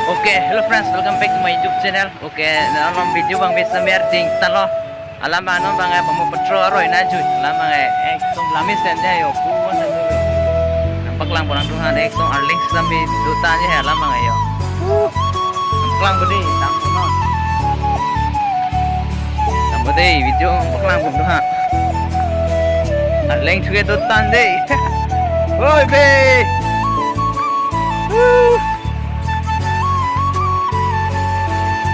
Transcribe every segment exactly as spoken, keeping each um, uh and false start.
Okay, hello friends, welcome back to my YouTube channel. Okay, non video abang bisa mer ding talo. Alam abang non abang eh pamu petro aroi na jui. Alam abang eh ekdom lamesen ajo pu wan na jui. Nangpaklang pon nangtumphan ekdom arleng sami dutan ajo alam abang eh jo. Nangpaklang budi tang non. Tang budi video nangpaklang pon tumphan. Arleng thuke dutan dei. Oi be.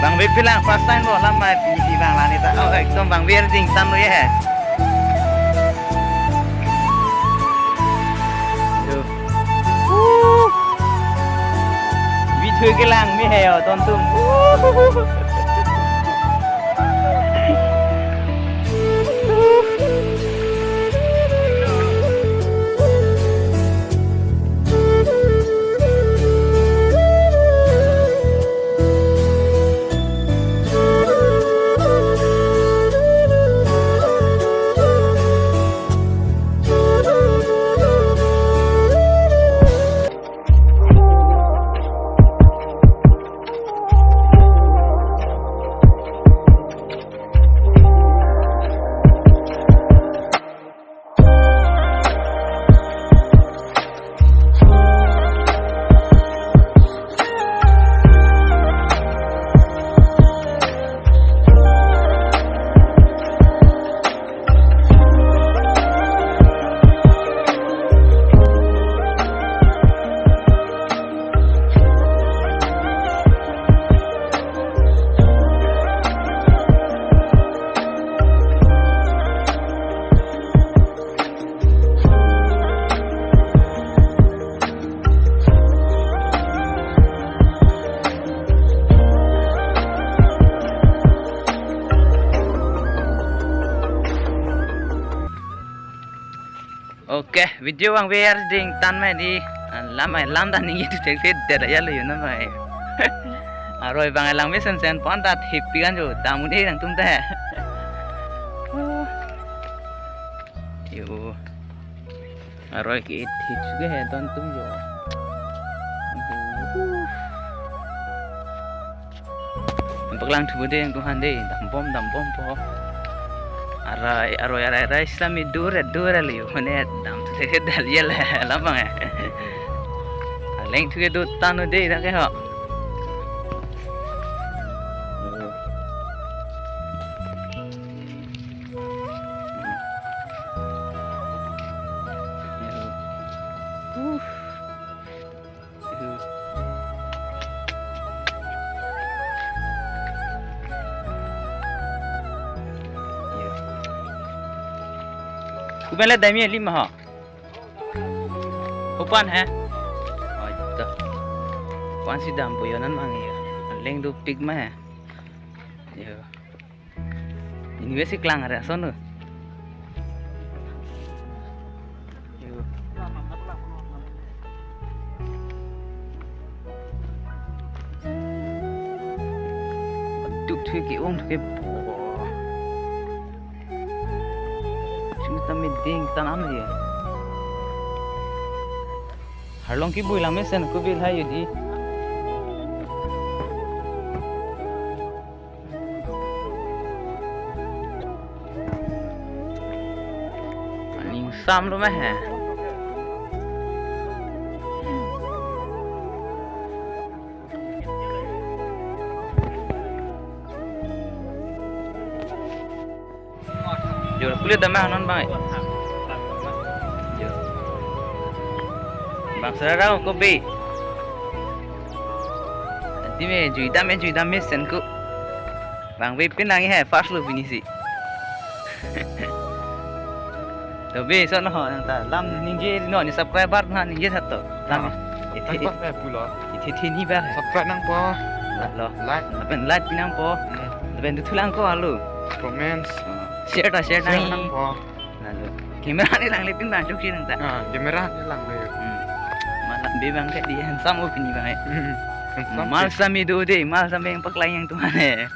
Bang Bey pilang first time lo lam mai pi pi bang lani ta. Oh, ekdom Bang Bey ding tam lo ye. Yo. Woo. Video kelang me he yo ton tum. Woo. Okay, video abang ver ding tan mai di. Lam mai lam dan ningje tu tek tek der ya lo yun mai. Aroi abang lang mesen sen pon ta thip pi kan jo. Dam un-e nangtum ta. Yo. Aroi ke thip suke he ton tum jo. Nangpaklang thupo dei nangtumphan dei, dambom dambom po. Arai, aroi arai arai sami dure dure liu mane dam tu se dal ye le lam abang eh. Arleng thuke dutan dei dak ke ho. Uh. Kuben le dam ye lima ha. Opan he. Oh, ito. Opan si dampo yo non abang yo. Leng dopik ma he. Yo. Anyway si klang are ason lo. Yo. Duk thuke ong thuke bo. Sing ta me ding tan am ye. Arlong kebui lang mesen ko bil hai di. Aning sam lo mah he. Jo, kulit damang non bang. Jo. Bang sarara ko be. Nanti me jui dam me jui dam mesen ko. Bang Bey pin lang he first lo pini si. To be so no nang ta lam ningje no ni subscriber na ningje sat to. Lam. Ah, iti subscribe ba pulo. Iti iti ni ba. Subscribe nangpo. Lo. Like. Lapen like pi nangpo. Hmm. Lapen dothu lang ko alo. Comments. Ah, share ta share nang. Share nangpo. Lalu. Camera ni lang lepin bang chuk si nang ta. Ah, camera ni lang le. Hmm. Malam be bang ke di handsome o pini bang eh. Hmm. Handsome. Mal sami do dei, mal sami nangpaklang nangtumphan eh.